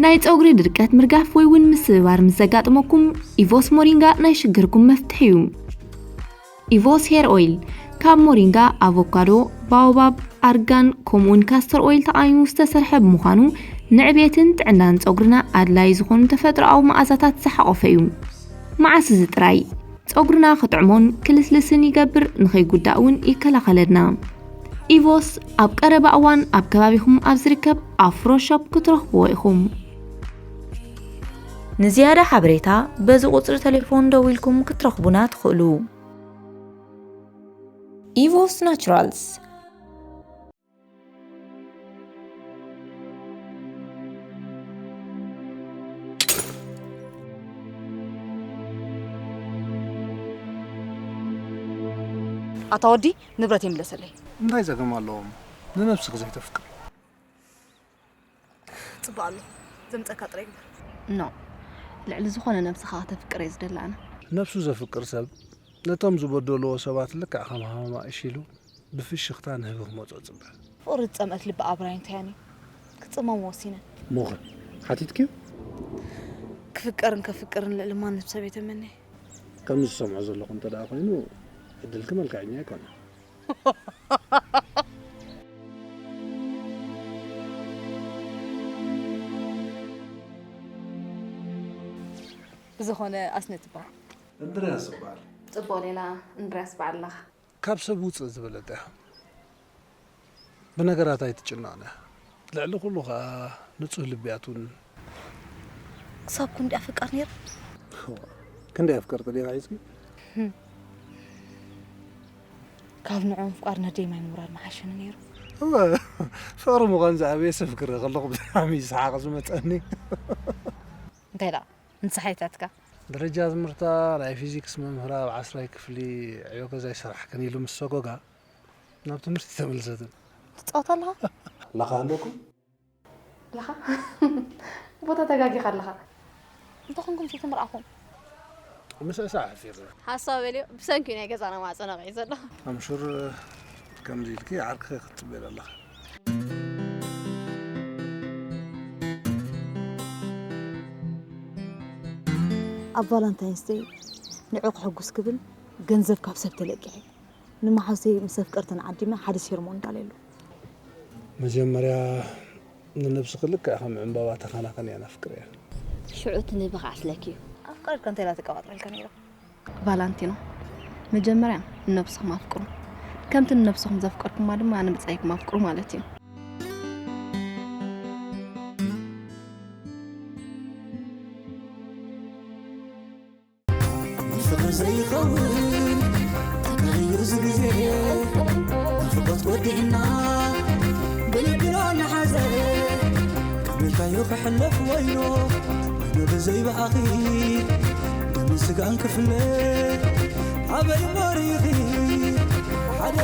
ናይ ጸጉሪ ድርቀት ምርጋፍ ወይ እውን ምስብባር ምስ ዘጋጥመኩም፣ ኢቮስ ሞሪንጋ ናይ ሽግርኩም መፍትሒ እዩ። ኢቮስ ሄር ኦይል ካብ ሞሪንጋ፣ ኣቮካዶ፣ ባኦባብ፣ ኣርጋን ከምኡውን ካስተር ኦይል ተቓሚሙ ዝተሰርሐ ብምዃኑ፣ ንዕቤትን ጥዕናን ጸጉርና ኣድላዪ ዝኾኑ ተፈጥሮኣዊ መኣዛታት ዝሓቖፈ እዩ። መዓስ እዚ ጥራይ ጸጉርና ክጥዕሞን ክልስልስን ይገብር፣ ንኸይጉዳእ እውን ይከላኸለልና። ኢቮስ ኣብ ቀረባ እዋን ኣብ ከባቢኹም ኣብ ዝርከብ ኣፍሮ ሾፕ ክትረኽብዎ ኢኹም። ንዝያዳ ሓበሬታ በዚ ቁጽሪ ቴሌፎን ደዊልኩም ክትረኽቡና ትኽእሉ። ኢቮስ ናቹራልስ። ኣታ ወዲ፣ ንብረት ይምለሰለይ። እንታይ ጸገም ኣለዎም? ንነብስኺ ዘይተፍቅር? ጽቡቕ ኣሎ። ዘምጸካ ጥራይ ግበር። ኖ፣ ልዕሊ ዝኾነ ነብስኻ ከተፍቅር እየ ዝደሊ ኣነ። ነብሱ ዘፍቅር ሰብ ነቶም ዝበደልዎ ሰባት ልክዕ ከም ሃመማ እሺ ኢሉ ብፍሽኽታ ንህቢ ክመጾ ጽበ። ፍቕሪ ዝጸምአት ልቢ ኣብራይ እንተያኒ ክጽመም ወሲነ። ሞኸ ሓቲትክዮ? ክፍቀርን ከፍቅርን ልዕሊ ማንም ሰብ የተመነ። ከምዚ ዝሰምዖ ዘለኹ እንተ ደኣ ኮይኑ ዕድልኪ መልክዐኛ ኣይኮነ። ብዝኾነ ኣስነት ይበሃል። እንድርያስ ይበሃል። ጽቡቕ ሌላ እንድርያስ በዓል ኣለኻ። ካብ ሰብ ውጽእ ዝበለት እያ። ብነገራት ኣይትጭነቕን እያ። ልዕሊ ኩሉ ኸኣ ንጹህ ልቢ እያ ትውንን። ክሳብ ክንዲ ኣፍቃር ነይረ። ክንደይ ኣፍቀርቲ ዲኻ ሒዝኪ? ካብ ንዕኦም ምፍቃር ነደይ ማይ ምውራድ ምሓሸኒ ነይሩ። እወ፣ ፍቕሪ ምዃን ዝኣበየ ሰብ ክርኢ ከለኹ ብጣዕሚ እዩ ሰሓቕ ዝመጸኒ። እንታይ ደኣ ንስሓይታትካ? ደረጃ ትምህርታ ናይ ፊዚክስ መምህራ ኣብ ዓስራይ ክፍሊ ዕዮ ገዛ ይሰራሕክን ኢሉ ምስ ሰጎጋ ናብ ትምህርቲ ተመልሰትን። ትጻወት ኣለኻ? ላኻ ኣለኩም? ላኻ? ቦታ ተጋጊኻ ኣለኻ። እንተኾንኩም ሲ ትምርኣኹም? ምስዕሳዕ ሓፊር። ሓሳብ በልዮ፣ ብሰንኪ ናይ ገዛና ማዕጾ ነቒዑ ዘሎ። ኣምሹር ከምዚ ኢልኪ ዓርክኺ ክትጽበይ ኣለኻ። ኣብ ቫላንታይንስ ደይ ንዑ ክሕጉስ ክብል ገንዘብ ካብ ሰብ ተለቂሐ። ንመሓውሰይ ምስ ኣፍቀርተን ዓዲመ ሓደ ሴርሞን እንዳለሉ። መጀመርያ ንነብስኺ ልክዕ ከም ዕምባባ ተኸናኸንያ፣ ኣፍቅርያ። ሽዑ እቲ ንህቢ ክዓስለኪ እዩ። ኣፍቃሪትካ እንታይ ኢላ ተቀባጥረልካ ነይራ? ቫላንቲኖ፣ መጀመርያ ንነብስኹም ኣፍቅሩ። ከምቲ ንነብስኹም ዘፍቀርኩማ ድማ ንብጻይኩም ኣፍቅሩ ማለት እዩ። ንፍቕሪ ዘይኸውን ተመልዩ እዚ ግዜ፣ ንኽቦት ወዲእና ብልቢና ንሓዘ። ቅድሚልካዮ ክሕለፍ ወይኖ፣ ወይኖ ብዘይ ብኣኺ፣ ደምን ስጋን ክፍለ፣ ኣበይ እሞ ርኢኺ፣ ሓደ